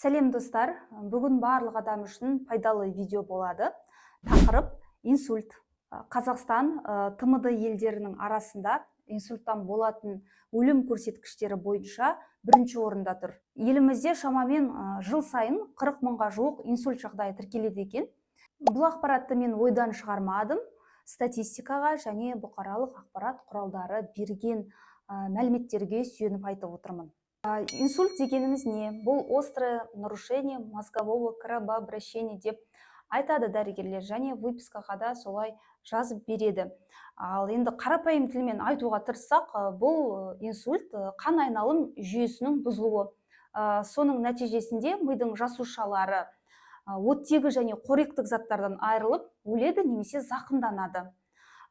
Сәлем, достар! Бүгін барлық адам үшін пайдалы видео болады. Тақырып: инсульт. Қазақстан ТМД елдерінің арасында инсульттан болатын өлім көрсеткіштері бойынша бірінші орында тұр. Елімізде шамамен жыл сайын 40 мыңға жуық инсульт жағдайы тіркеледі екен. Бұл ақпаратты мен ойдан шығармадым, статистикаға және бұқаралық ақпарат құралдары берген мәліметтерге сүйеніп айтып отырмын. Инсульт дегеніміз не? Бұл острое нарушение мозгового кровообращения деп айтады дәрігерлер және выпискаға да солай жазып береді. Ал енді қарапайым тілмен айтуға тырыссақ, бұл инсульт қан айналым жүйесінің бұзылуы. Соның нәтижесінде мидың жасушалары оттегі және қоректік заттардан айырылып өледі немесе зақымданады.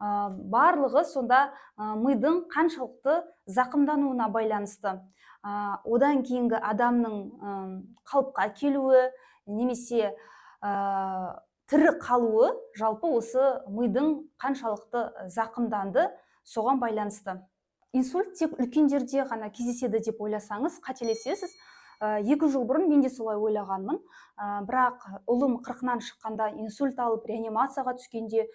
Барлығы сонда мидың қаншалықты зақымдануына байланысты. Одан кейінгі адамның қалыпқа келуі немесе тірі қалуы жалпы осы мидың қаншалықты зақымданды, соған байланысты. Инсульт тек үлкендерде ғана кездеседі деп ойласаңыз, қателесесіз. 2 жыл бұрын мен де солай ойлағанмын. Бірақ ұлым 40-ынан шыққанда инсульт алып, реанимацияға түскенде,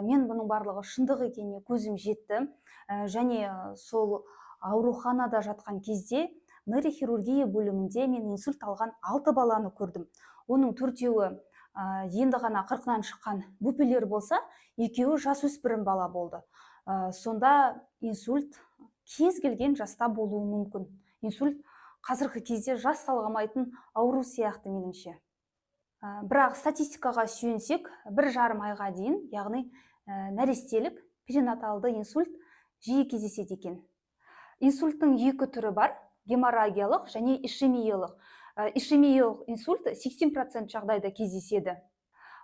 мен бұның барлығы шындық екеніне көзім жетті. Және сол ауруханада жатқан кезде нейрохирургия бөлімінде мен инсульт алған алты баланы көрдім. Оның төртеуі енді ғана 40-ынан шыққан бөпелер болса, екеуі жасөспірім бала болды. Сонда инсульт кез келген жаста болуы мүмкін. Инсульт қазіргі кезде жас талғамайтын ауру сияқты меніңше. Бірақ статистикаға сүйенсек, 1,5 айға дейін, яғни нәрестелік, перинаталды инсульт жиі кездеседі екен. Инсульттың екі түрі бар: геморрагиялық және ишемиялық. Ишемиялық инсульт 80% жағдайда кездеседі.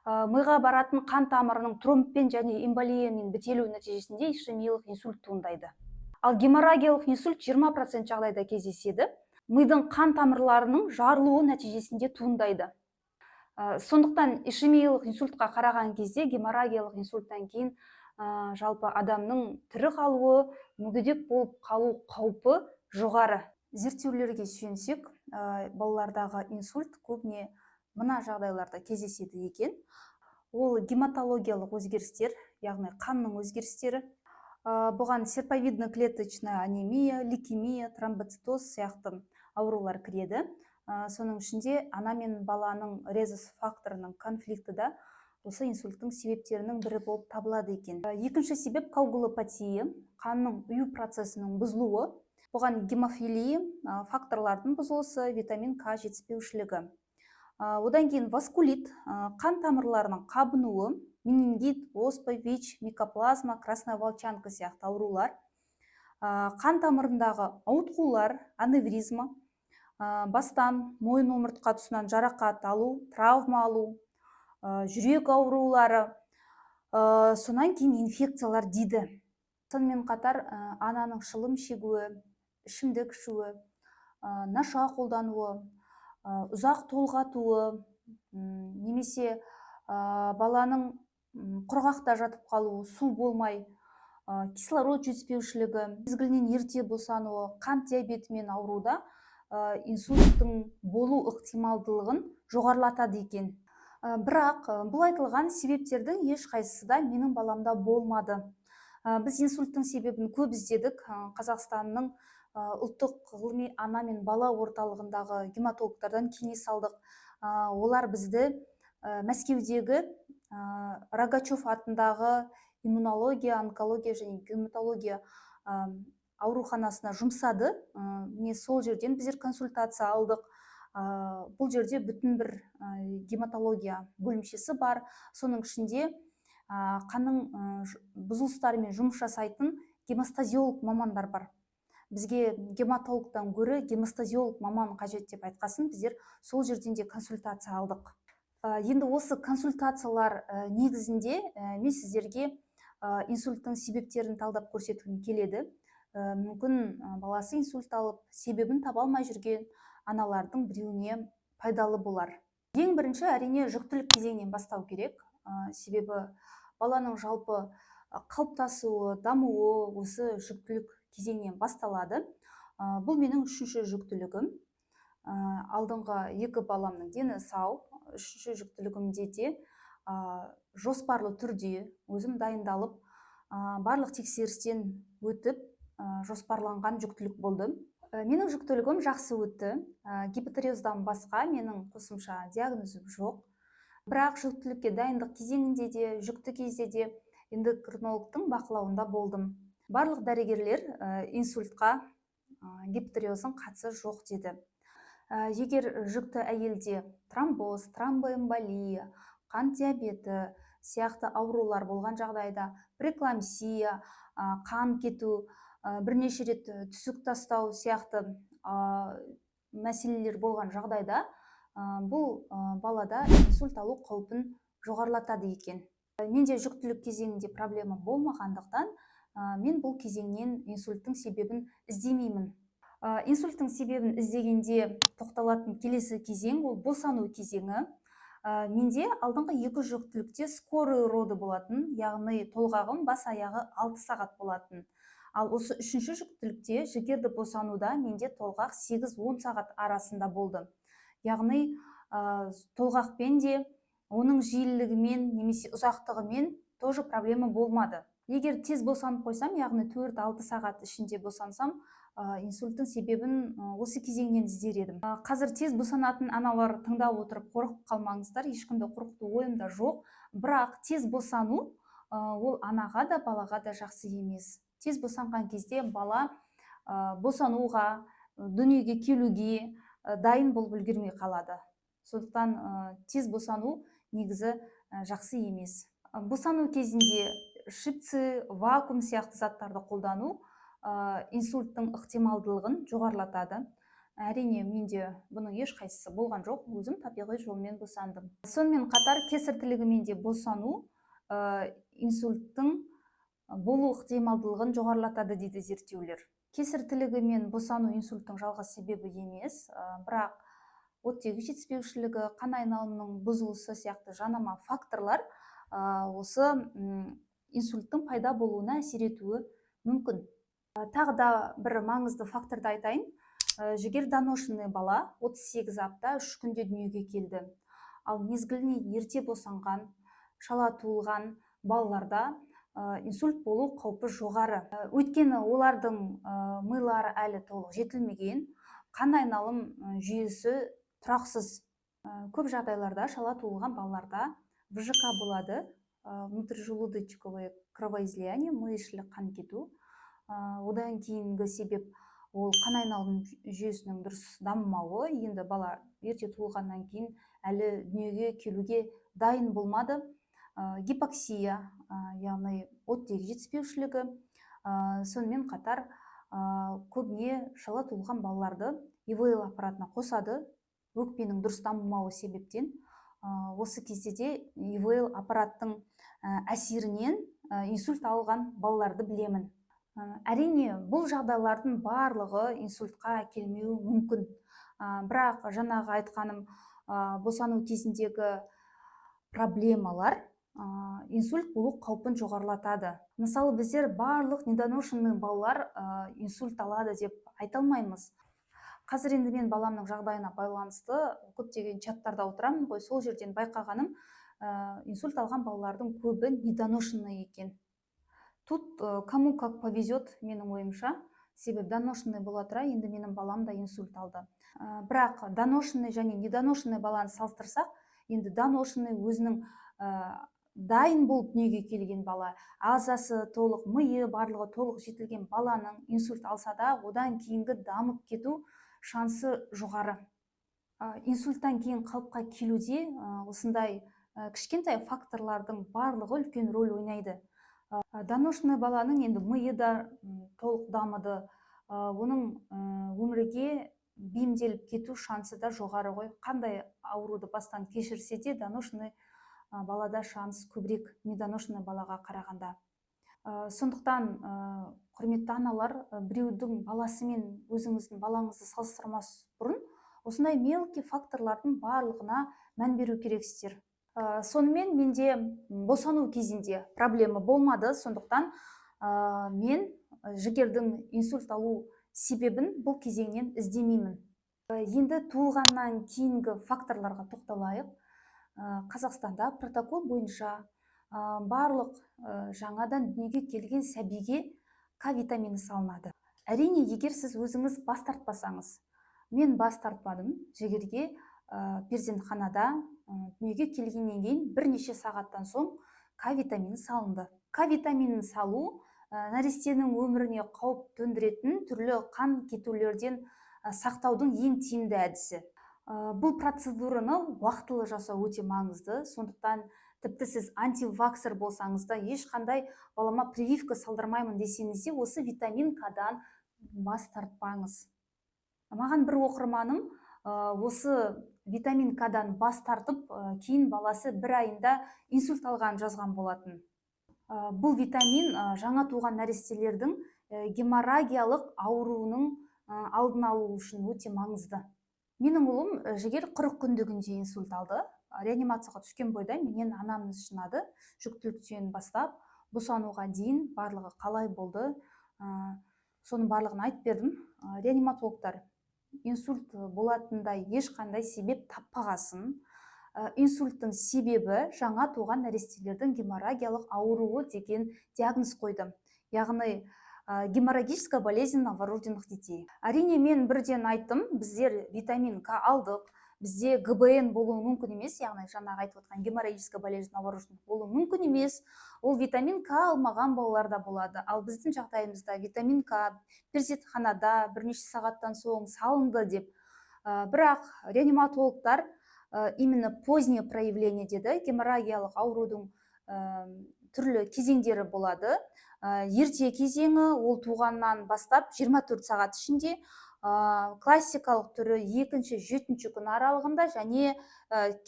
Миға баратын қан тамырының тромбпен және эмболиямен бітелуі нәтижесінде ишемиялық инсульт туындайды. Ал геморрагиялық инсульт 20% жағдайда кездеседі, мидың қан тамырларының жарылуы нәтижесінде туындайды. Сондықтан ишемиялық инсультқа қараған кезде геморрагиялық инсульттан кейін жалпы адамның тірі қалуы, мүгедек болып қалу қаупі жоғары. Зерттеулерге сүйенсек, балалардағы инсульт көбіне мына жағдайларда кездеседі екен. Ол гематологиялық өзгерістер, яғни қанның өзгерістері. Бұған серповидно-клеточная анемия, лейкемия, тромбоцитоз сияқты аурулар кіреді. Соның ішінде ана мен баланың резус факторының конфликті да осы инсульттың себептерінің бірі болып табылады екен. Екінші себеп: коагулопатия, қанның ұю процесінің бұзылуы. Бұған гемофилия, факторлардың бұзылысы, витамин К жетіспеушілігі. Одан кейін васкулит, қан тамырларының қабынуы, менингит, оспа, ВИЧ, микоплазма, красная волчанка сияқты аурулар, қан тамырындағы ауытқулар, аневризма, бастан, мойын, омыртқа тұсынан жарақат алу, травма алу, жүрек аурулары, сонан кейін инфекциялар дейді. Сонымен қатар ананың шылым шегуі, ішімдік ішуі, наша қолдануы, ұзақ толғатуы немесе баланың құрғақта жатып қалуы, су болмай, кислород жетіспеушілігі, мезгілінен ерте босануы, қант диабетімен ауруда инсульттің болу ықтималдылығын жоғарылатады екен. Бірақ бұл айтылған себептердің ешқайсысы да менің баламда болмады. Біз инсульттың себебін көп іздедік. Қазақстанның ұлттық ғылыми ана мен бала орталығындағы гематологтардан кеңес алдық. Олар бізді Мәскеудегі Рогачев атындағы иммунология, онкология және гематология ауруханасына жұмсады. Міне, сол жерден біздер консультация алдық. Бұл жерде бүтін бір гематология бөлімшесі бар, соның ішінде қанның бұзылыстарымен жұмыс жасайтын гемостазиолог мамандар бар. Бізге гематологтан гөрі гемостазиолог маман қажет деп айтқасын, біздер сол жерден де консультация алдық. Енді осы консультациялар негізінде мен сіздерге инсульттың себептерін талдап көрсеткім келеді. Мүмкін, баласы инсульт алып, себебін таба алмай жүрген аналардың біреуіне пайдалы болар. Ең бірінші, әрине, жүктілік кезеңінен бастау керек. Себебі баланың жалпы қалыптасуы, дамуы осы жүктілік кезеңнен басталады. Бұл менің үшінші жүктілігім. Алдыңғы екі баламның дені сау. Үшінші жүктілігімде де жоспарлы түрде өзім дайындалып, барлық тексерістен өтіп, жоспарланған жүктілік болды. Менің жүктілігім жақсы өтті. Гипотиреоздан басқа менің қосымша диагнозым жоқ. Бірақ жүктілікке дайындық кезеңінде де, жүкті кезде де эндокринологтың бақылауында болдым. Барлық дәрігерлер инсультқа гипотиреоздың қатысы жоқ деді. Егер жүкті әйелде тромбоз, тромбоэмболия, қант диабеті сияқты аурулар болған жағдайда, преэклампсия, қан кету, бірнеше рет түсік тастау сияқты мәселелер болған жағдайда, бұл балада инсульт алу қаупін жоғарылатады екен. Менде жүктілік кезеңінде проблема болмағандықтан, мен бұл кезеңнен инсульттің себебін іздемеймін. Инсульттің себебін іздегенде тоқталатын келесі кезең ол босану кезеңі. Менде алдыңғы екі жүктілікте скорые роды болатын, яғни толғағым бас аяғы 6 сағат болатын. Ал осы үшінші жүктілікте жігерді босануда менде толғақ 8-10 сағат арасында болды. Яғни толғақпен де, оның жиілігімен немесе ұзақтығымен тоже проблема болмады. Егер тез босанып қойсам, яғни 4-6 сағат ішінде босансам, инсульттің себебін осы кезеңнен іздер едім. Қазір тез босанатын аналар тыңдап отырып қорқып қалмаңыздар, ешкімді қорқыту ойымда жоқ. Бірақ тез босану ол анаға да, балаға да жақсы емес. Тез босанған кезде бала босануға, дүниеге келуге дайын болып үлгермей қалады. Сондықтан тез босану негізі жақсы емес. Босану кезінде щипцы, вакуум сияқты заттарды қолдану инсульттың ықтималдылығын жоғарылатады. Әрине, менде бұның ешқайсысы болған жоқ, өзім табиғи жолмен босандым. Сонымен қатар кесар тілігімен де босану инсульттың болу ықтималдылығын жоғарылатады дейді зерттеулер. Кесар тілігімен босану инсульттың жалғыз себебі емес, бірақ оттегі жетіспеушілігі, қан айналымының бұзылысы сияқты жанама факторлар осы инсульттың пайда болуына әсер етуі мүмкін. Тағы да бір маңызды факторды айтайын. Жігер доношенный бала 38 апта 3 күнде дүниеге келді. Ал мезгіліне ерте босанған, шала туылған балаларда инсульт болу қаупі жоғары. Өйткені олардың милары әлі толық жетілмеген, қан айналым жүйесі тұрақсыз. Көп жағдайларда шала туылған балаларда ВЖК болады, внутрижелудочковое кровоизлияние, ми ішілік қан кету. Одан кейінгі себеп ол қан айналым жүйесінің дұрыс дамымауы. Енді бала ерте туылғаннан кейін әлі дүниеге келуге дайын болмады. Гипоксия, яғни оттегі жетіспеушілігі. Сонымен қатар көбіне шала туылған балаларды ИВЛ аппаратына қосады, өкпенің дұрыс дамымауы себептен. Осы кезде де ИВЛ аппараттың әсерінен инсульт алған балаларды білемін. Әрине, бұл жағдайлардың барлығы инсультқа әкелмеуі мүмкін. Бірақ жаңағы айтқаным, босану кезіндегі проблемалар инсульт болу қаупін жоғарылатады. Мысалы, біздер барлық недоношенный балалар инсульт алады деп айта алмаймыз. Қазір енді мен баламның жағдайына байланысты көптеген чаттарда отырамын ғой, сол жерден байқағаным, инсульт алған балалардың көбі недоношенный екен. Тут кому как повезет, менің ойымша. Себебі доношенный бола тұра, енді менің балам да инсульт алды. Бірақ доношенный және недоношенный баланы салыстырсақ, енді доношенный өзінің дайын болып дүниеге келген бала, ағзасы толық, миы барлығы толық жетілген баланың инсульт алса да, одан кейінгі дамып кету шансы жоғары. Инсульттан кейін қалыпқа келуде осындай кішкентай факторлардың барлығы үлкен рөл ойнайды. Доношенный баланың енді миы да толық дамыды, оның өмірге бейімделіп кету шансы да жоғары ғой. Қандай ауруды бастан кешірсе де, доношенный балада шанс көбірек недоношенный балаға қарағанда. Сондықтан, құрметті аналар, біреудің баласымен өзіңіздің балаңызды салыстырмас бұрын осындай мелкий факторлардың барлығына мән беру керексіздер. Сонымен менде босану кезінде проблема болмады, сондықтан мен Жігердің инсульт алу себебін бұл кезеңнен іздемеймін. Енді туылғаннан кейінгі факторларға тоқталайық. Қазақстанда протокол бойынша барлық жаңадан дүниеге келген сәбиге К витамині салынады. Әрине, егер сіз өзіңіз бас тартпасаңыз. Мен бас тартпадым. Жігерге перзентханада дүниеге келгеннен кейін бірнеше сағаттан соң К витамині салынды. К витаминін салу нәрестенің өміріне қауіп төндіретін түрлі қан кетулерден сақтаудың ең тиімді әдісі. Бұл процедураны уақытылы жасау өте маңызды. Сондықтан тіпті сіз антиваксер болсаңыз да, ешқандай балама прививка салдырмаймын десеңіз де, осы витамин К-дан бас тартпаңыз. Маған бір оқырманым осы витамин К-дан бас тартып, кейін баласы бір айында инсульт алғанын жазған болатын. Бұл витамин жаңа туған нәрестелердің геморрагиялық ауруының алдын алу үшін өте маңызды. Менің ұлым Жігер 40 күндігінде инсульт алды. Реанимацияға түскен бойда менен анамнез жинады. Жүктіліктен бастап босануға дейін барлығы қалай болды, соның барлығын айтып бердім. Реаниматологтар инсульт болатындай ешқандай себеп таппағасын, инсульттың себебі жаңа туған нәрестелердің геморрагиялық ауруы деген диагноз қойды, яғни геморрагическая болезнь новорожденных детей. Әрине, мен бірден айттым: біздер витамин К алдық, бізде ГБН болуы мүмкін емес, яғни жаңағы айтып отқан геморрагическая болезнь новорожденных болуы мүмкін емес. Ол витамин К алмаған балаларда болады, ал біздің жағдайымызда витамин К перзентханада бірнеше сағаттан соң салынды деп. Бірақ реаниматологтар именно позднее проявление деді. Геморрагиялық аурудың түрлі кезеңдері болады. Ерте кезеңі ол туғаннан бастап 24 сағат ішінде, классикалық түрі екінші, жетінші күн аралығында және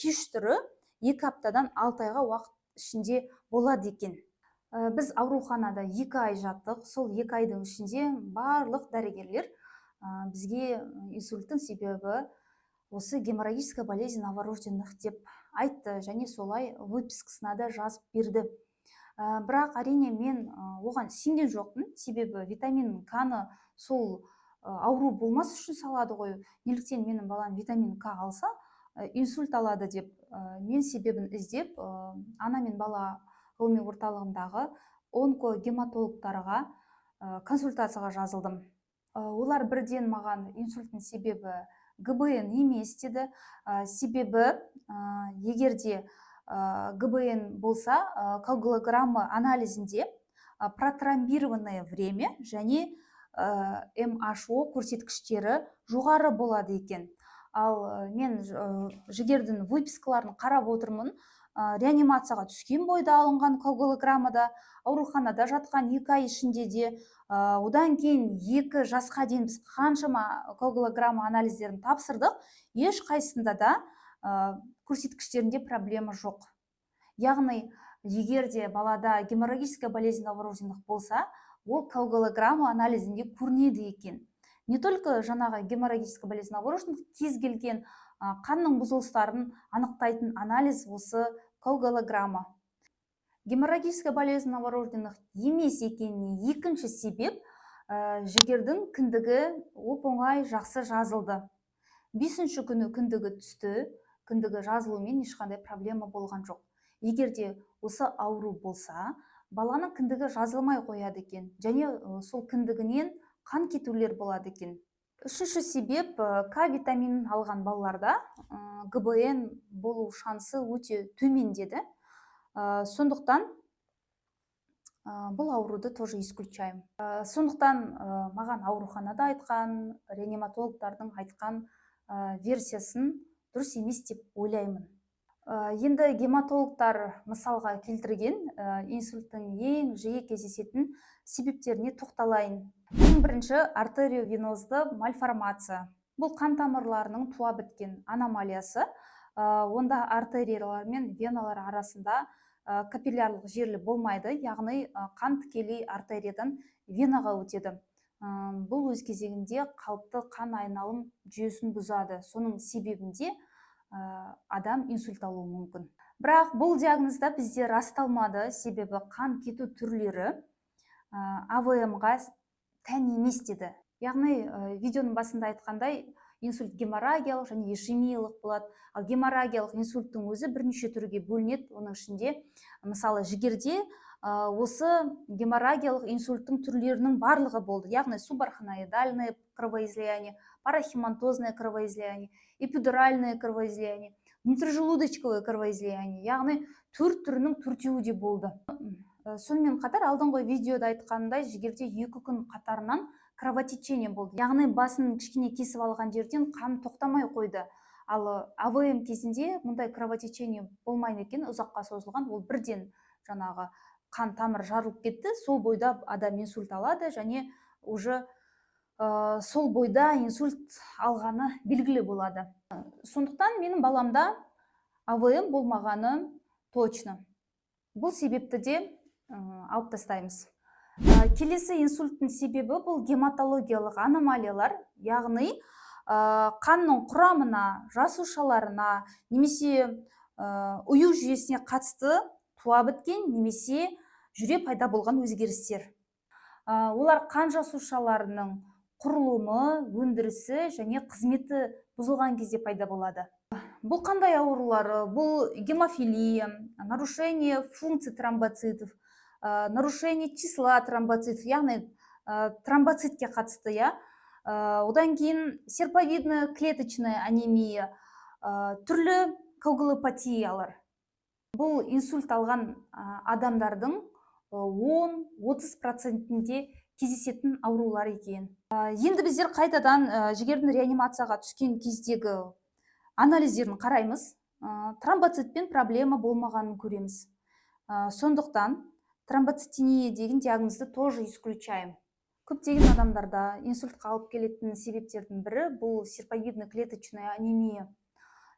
кеш түрі 2 аптадан 6 айға уақыт ішінде болады екен. Біз ауруханада 2 ай жаттық. Сол 2 айдың ішінде барлық дәрігерлер бізге инсульттің себебі осы геморрагическая болезнь новорожденных деп айтты және солай выпискасына да жазып берді. Бірақ, әрине, мен оған сенген жоқпын, себебі витамин К-ны сол ауру болмас үшін салады ғой. Неліктен менің балам витамин К алса, инсульт алады деп, мен себебін іздеп, ана мен бала ғылыми орталығындағы онкогематологтарға консультацияға жазылдым. Олар бірден маған инсульттің себебі ГБН емес деді. Себебі егер де ГБН болса, коагулограмма анализінде протромбированное время және МХО көрсеткіштері жоғары болады екен. Ал мен Жігердің выпискаларын қарап отырмын: реанимацияға түскен бойда алынған коагулограммада, ауруханада жатқан 2 ай ішінде де, одан кейін 2 жасқа дейін біз қаншама коагулограмма анализдерін тапсырдық, ешқайсысында да көрсеткіштерінде проблема жоқ. Яғни егер де балада геморрагическая болезнь новорожденных болса, ол коагулограмма анализінде көрінеді екен. Не только жаңағы геморрагическая болезнь новорожденных, кез келген қанның бұзылыстарын анықтайтын анализ осы коагулограмма. Геморрагическая болезнь новорожденных емес екеніне екінші себеп: Жігердің кіндігі оп оңай жақсы жазылды. Бесінші күні кіндігі түсті. Кіндігі жазылумен ешқандай проблема болған жоқ. Егер де осы ауру болса, баланың кіндігі жазылмай қояды екен және сол кіндігінен қан кетулер болады екен. Үшінші себеп: К витаминін алған балаларда ГБН болу шансы өте төмен деді. Сондықтан бұл ауруды тоже исключаем. Сондықтан маған ауруханада айтқан, реаниматологтардың айтқан версиясын дұрыс емес деп ойлаймын. Енді гематологтар мысалға келтірген инсульттің ең жиі кездесетін себептеріне тоқталайын. Ең бірінші артериовенозды мальформация. Бұл қан тамырларының туа біткен аномалиясы. Онда артериялар мен веналар арасында капиллярлық желі болмайды, яғни қан тікелей артериядан венаға өтеді. Бұл өз кезегінде қалыпты қан айналым жүйесін бұзады. Соның себебінде адам инсульт алуы мүмкін. Бірақ бұл диагнозда бізде расталмады, себебі қан кету түрлері АВМ-ға тән емес деді. Яғни видеоның басында айтқандай Инсульт геморрагиялық және ишемиялық болады. Ал геморрагиялық инсульттің өзі бірнеше түрге бөлінеді. Оның ішінде, мысалы, Жігерде осы геморрагиялық инсульттің түрлерінің барлығы болды, яғни субарахноидальное кровоизлияние, парахематозное кровоизлияние, эпидуральное кровоизлияние, внутрижелудочковое кровоизлияние, яғни төрт түрінің төртеуі де болды. Сонымен қатар, алдыңғы видеода айтқанымдай, Жігерде 2 күн қатарынан кровотечение болды, яғни басын кішкене кесіп алған жерден қан тоқтамай қойды. Ал АВМ кезінде мұндай кровотечение болмайды екен ұзаққа созылған. Ол бірден жаңағы қан тамыр жарылып кетті, сол бойда адам инсульт алады және уже сол бойда инсульт алғаны белгілі болады. Сондықтан менің баламда АВМ болмағаны точно. Бұл себепті де алып тастаймыз. Келесі инсульттің себебі — бұл гематологиялық аномалиялар, яғни қанның құрамына, жасушаларына немесе ұю жүйесіне қатысты туа біткен немесе жүре пайда болған өзгерістер. Олар қан жасушаларының құрылымы, өндірісі және қызметі бұзылған кезде пайда болады. Бұл қандай аурулар? Бұл гемофилия, нарушение функций тромбоцитов, нарушение числа тромбоцитов, яғни тромбоцитке қатысты, иә. Одан кейін серповидная клеточная анемия, түрлі коагулопатиялар. Бұл инсульт алған адамдардың 10-30 процентінде кездесетін аурулар екен. Енді біздер қайтадан Жігердің реанимацияға түскен кездегі анализдерін қараймыз. Тромбоцитпен проблема болмағанын көреміз. Сондықтан тромбоцитемия деген диагнозды тоже исключаем. Көптеген адамдарда инсультқа алып келетін себептердің бірі — бұл серповидно клеточная анемия,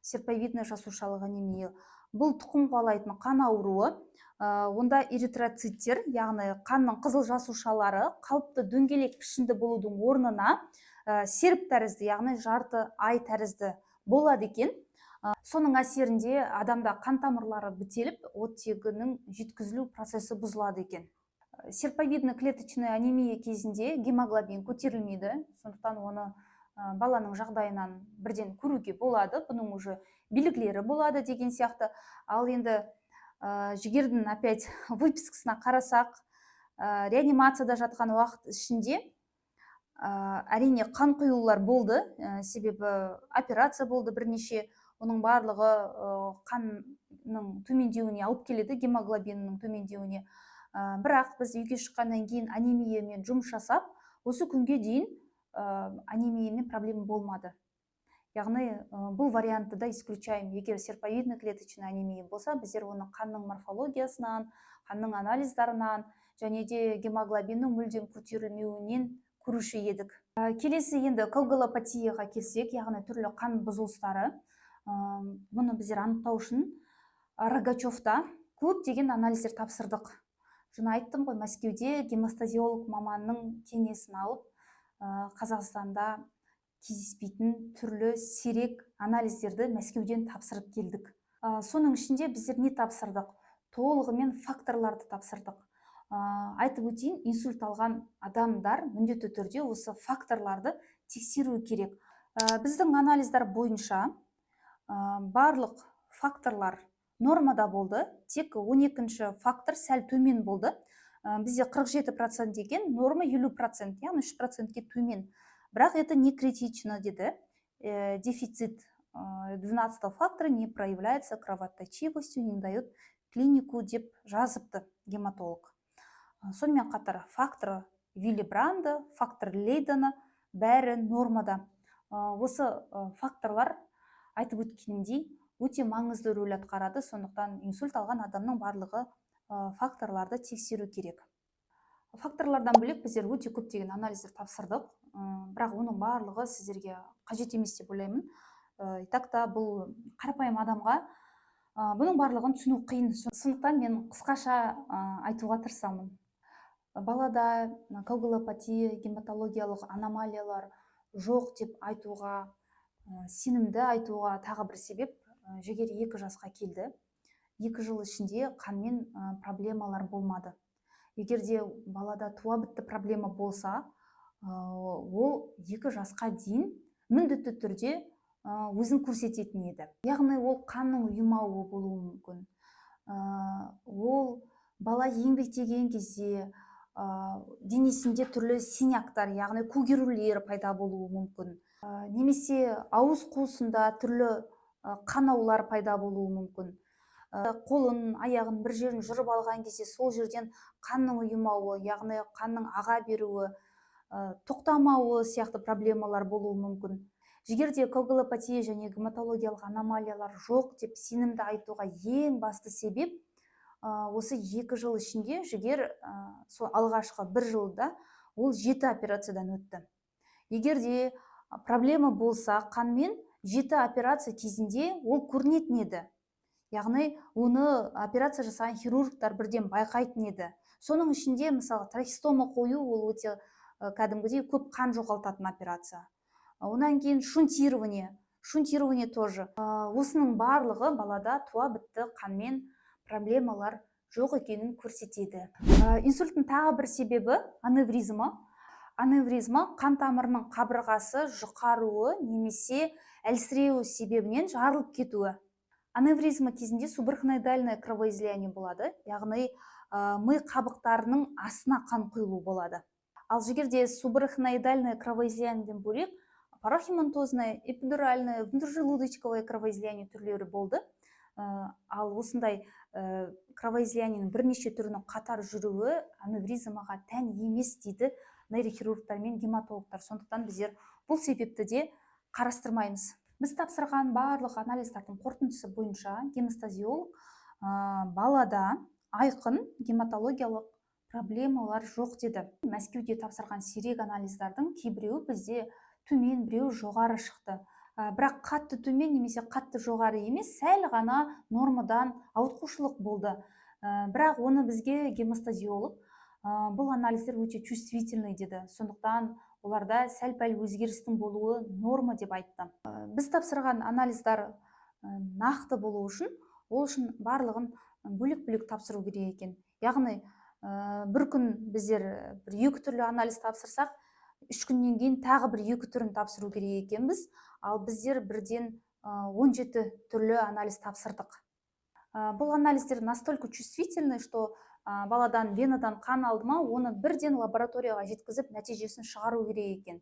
серповидный жасушалық анемия. Бұл тұқым қуалайтын қан ауруы. Онда эритроциттер, яғни қанның қызыл жасушалары, қалыпты дөңгелек пішінді болудың орнына серп тәрізді, яғни жарты ай тәрізді болады екен. Соның әсерінде адамда қан тамырлары бітеліп, оттегінің жеткізілу процесі бұзылады екен. Серповидно клеточная анемия кезінде гемоглобин көтерілмейді, сондықтан оны баланың жағдайынан бірден көруге болады, бұның уже белгілері болады деген сияқты. Ал енді Жігердің опять выпискасына қарасақ, реанимацияда жатқан уақыт ішінде әрине қан құюлар болды, себебі операция болды бірнеше. Оның барлығы қанның төмендеуіне алып келеді, гемоглобиннің төмендеуіне. Бірақ біз үйге шыққаннан кейін анемиямен жұмыс жасап, осы күнге дейін анемиямен проблема болмады. Яғни бұл вариантты да исключаем. Егер серповидно клеточная анемия болса, біздер оны қанның морфологиясынан, қанның анализдарынан және де гемоглобиннің мүлдем көтерілмеуінен көруші едік. Келесі енді коагулопатияға келсек, яғни түрлі қан бұзылыстары. Бұны біздер анықтау үшін Рогачевта көптеген анализдер тапсырдық. Жаңа айттым ғой, Мәскеуде гемостазиолог маманның кеңесін алып, Қазақстанда кездеспейтін түрлі сирек анализдерді Мәскеуден тапсырып келдік. Соның ішінде біздер не тапсырдық? Толығымен факторларды тапсырдық. Айтып өтейін, инсульт алған адамдар міндетті түрде осы факторларды тексеру керек. Біздің анализдар бойынша барлық факторлар нормада болды, тек 12 фактор сәл төмен болды. Бізде 47% екен, норма 50%, яғни 3 процентке төмен, бірақ это не критично деді. Дефицит 12 фактора не проявляется кровоточивостью, не дает клинику деп жазыпты гематолог. Сонымен қатар фактор Виллебранда, фактор Лейдена бәрі нормада. Осы факторлар, айтып өткенімдей, өте маңызды рөл атқарады, сондықтан инсульт алған адамның барлығы факторларды тексеру керек. Факторлардан бөлек біздер өте көптеген анализдер тапсырдық, бірақ оның барлығы сіздерге қажет емес деп ойлаймын. И так та бұл қарапайым адамға бұның барлығын түсіну қиын, сондықтан мен қысқаша айтуға тырысамын. Балада коагулопатия, гематологиялық аномалиялар жоқ деп айтуға, сенімді айтуға тағы бір себеп: Жігер 2 жасқа келді, 2 жыл ішінде қанмен проблемалар болмады. Егер де балада туа бітті проблема болса, ол 2 жасқа дейін міндетті түрде өзін көрсететін еді. Яғни ол қанның ұйымауы болуы мүмкін. Ол бала еңбектеген кезде денесінде түрлі синяктар, яғни көгерулер пайда болуы мүмкін. Немесе ауыз қуысында түрлі қанаулар пайда болуы мүмкін. Қолын, аяғын бір жерін жырып алған кезде сол жерден қанның ұйымауы, яғни қанның аға беруі, тоқтамауы сияқты проблемалар болуы мүмкін. Егер де коагулопатия және гематологиялық аномалиялар жоқ деп сенімді айтуға ең басты себеп, осы 2 жыл ішінде Жігер, сол алғашқы 1 жылда ол 7 операциядан өтті. Егер де проблема болса, қанмен 7 операция кезінде ол көрінетін еді. Яғни оны операция жасаған хирургтар бірден байқайтын еді. Соның ішінде, мысалы, трахеостома қою ол өте кәдімгідей көп қан жоғалтатын операция. Одан кейін шунтирование, шунтирование тоже. Осының барлығы балада туа бітті қанмен проблемалар жоқ екенін көрсетеді. Инсульттің тағы бір себебі аневризма. Аневризма қан тамырының қабырғасы жұқаруы немесе әлсіреуі себебінен жарылып кетуі. Аневризма кезінде субарахноидальное кровоизлияние болады, яғни ми қабықтарының астына қан құйылу болады. Ал егер де субарахноидальное кровоизлияниеден бөлек парахематозное, эпидуральное, внутрижелудочковое кровоизлияние түрлері болды. Ал осындай кровоизлияниенің бірнеше түрінің қатар жүруі аневризмаға тән емес дейді нейрохирургтар мен гематологтар. Сондықтан біздер бұл себепті де қарастырмаймыз. Біз тапсырған барлық анализдардың қорытындысы бойынша гемостазиолог балада айқын гематологиялық проблемалар жоқ деді. Мәскеуде тапсырған сирек анализдардың кейбіреуі бізде төмен, біреуі жоғары шықты. Бірақ қатты төмен немесе қатты жоғары емес, сәл ғана нормадан ауытқушылық болды. Бірақ оны бізге гемостазиолог бұл анализдер өте чувствительный деді. Сондықтан оларда сәл-пәл өзгерістің болуы норма деп айтты. Біз тапсырған анализдар нақты болу үшін, ол үшін барлығын бөлек-бөлек тапсыру керек екен. Яғни бір күн біздер бір екі түрлі анализ тапсырсақ, 3 күннен кейін тағы бір екі түрін тапсыру керек екенбіз. Ал біздер бірден 17 түрлі анализ тапсырдық. Бұл анализдер настолько чувствительный, что баладан венадан қан алды ма, оны бірден лабораторияға жеткізіп, нәтижесін шығару керек екен.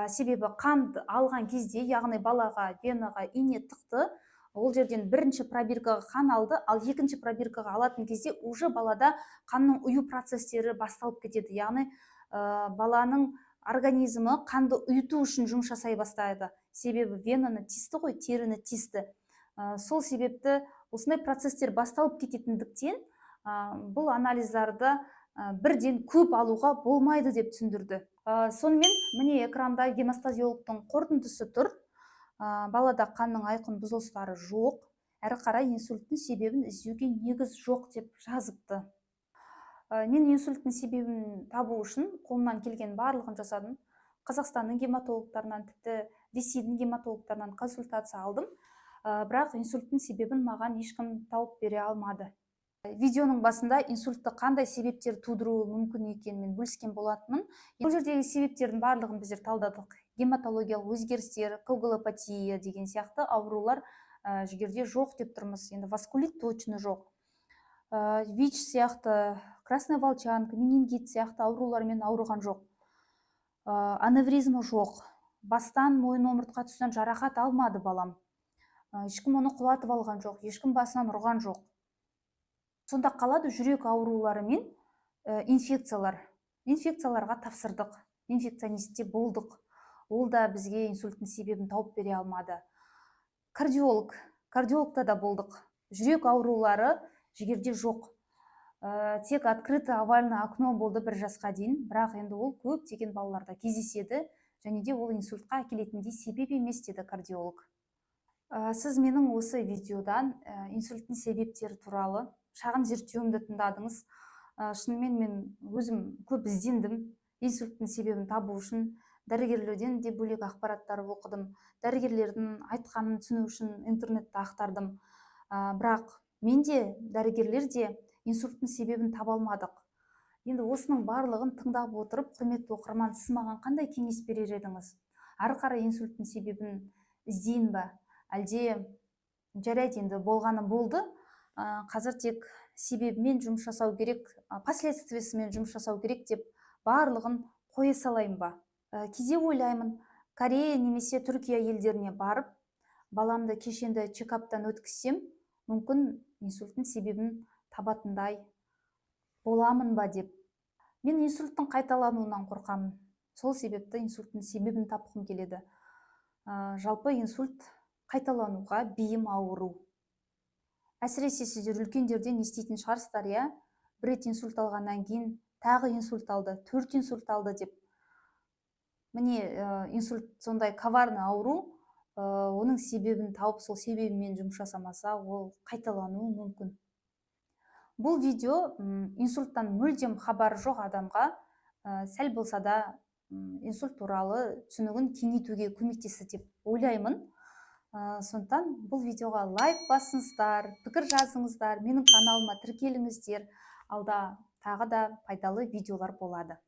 Себебі қанды алған кезде, яғни балаға венаға ине тықты, ол жерден бірінші пробиркаға қан алды, ал екінші пробиркаға алатын кезде уже балада қанның ұю процестері басталып кетеді. Яғни баланың организмі қанды ұйыту үшін жұмыс жасай бастайды. Себебі венаны тесті ғой, теріні тесті. Сол себепті осындай процестер басталып кететіндіктен, бұл анализдарды бірден көп алуға болмайды деп түсіндірді. Сонымен міне экранда гемостазиологтың қорытындысы тұр. Балада қанның айқын бұзылыстары жоқ, әрі қарай инсульттің себебін іздеуге негіз жоқ деп жазыпты. Мен инсульттің себебін табу үшін қолымнан келген барлығын жасадым. Қазақстанның гематологтарынан, тіпті Ресейдің гематологтарынан консультация алдым. Бірақ инсульттің себебін маған ешкім тауып бере алмады. Видеоның басында инсультті қандай себептер тудыруы мүмкін екенін мен бөліскен болатынмын. Бұл жердегі себептердің барлығын біздер талдадық. Гематологиялық өзгерістер, коагулопатия деген сияқты аурулар Жігерде жоқ деп тұрмыз. Енді васкулит точно жоқ. ВИЧ сияқты, красная волчанка, менингит сияқты аурулармен ауырған жоқ. Аневризма жоқ. Бастан, мойын, омыртқа тұсынан жарақат алмады балам. Ешкім оны құлатып алған жоқ, ешкім басынан ұрған жоқ. Сонда қалады жүрек аурулары мен инфекциялар. Инфекцияларға тапсырдық, инфекционистте болдық. Ол да бізге инсульттің себебін тауып бере алмады. Кардиологта да болдық. Жүрек аурулары Жігерде жоқ. Тек открытый овальное окно болды 1 жасқа дейін, бірақ енді ол көптеген балаларда кездеседі және де ол инсультқа әкелетіндей себеп емес деді кардиолог. Сіз менің осы видеодан инсульттің себептері туралы шағын зерттеуімді тыңдадыңыз. Шынымен мен өзім көп іздендім инсульттің себебін табу үшін. Дәрігерлерден де бөлек ақпараттар оқыдым, дәрігерлердің айтқанын түсіну үшін интернетті ақтардым. Бірақ мен де, дәрігерлер де инсульттің себебін таба алмадық. Енді осының барлығын тыңдап отырып, құрметті оқырман, сіз маған қандай кеңес берер едіңіз? Ары қарай инсульттің себебін іздейін ба, әлде жарайды, енді болғаны болды, қазір тек себебімен жұмыс жасау керек, последствиясымен жұмыс жасау керек деп барлығын қоя салайын ба? Кейде ойлаймын, Корея немесе Түркия елдеріне барып, баламды кешенді чекаптан өткізсем, мүмкін, инсульттің себебін табатындай боламын ба деп. Мен инсульттің қайталануынан қорқамын, сол себепті инсульттің себебін тапқым келеді. Жалпы инсульт қайталануға бейім ауру. Әсіресе сіздер үлкендерден еститін шығарсыздар, иә, бір рет инсульт алғаннан кейін тағы инсульт алды, төрт инсульт алды деп. Міне, инсульт сондай коварный ауру, оның себебін тауып, сол себебімен жұмыс жасамаса, ол қайталануы мүмкін. Бұл видео инсульттан мүлдем хабары жоқ адамға сәл болса да инсульт туралы түсінігін кеңейтуге көмектесті деп ойлаймын. Сондықтан бұл видеоға лайк басыңыздар, пікір жазыңыздар, менің каналыма тіркеліңіздер. Алда тағы да пайдалы видеолар болады.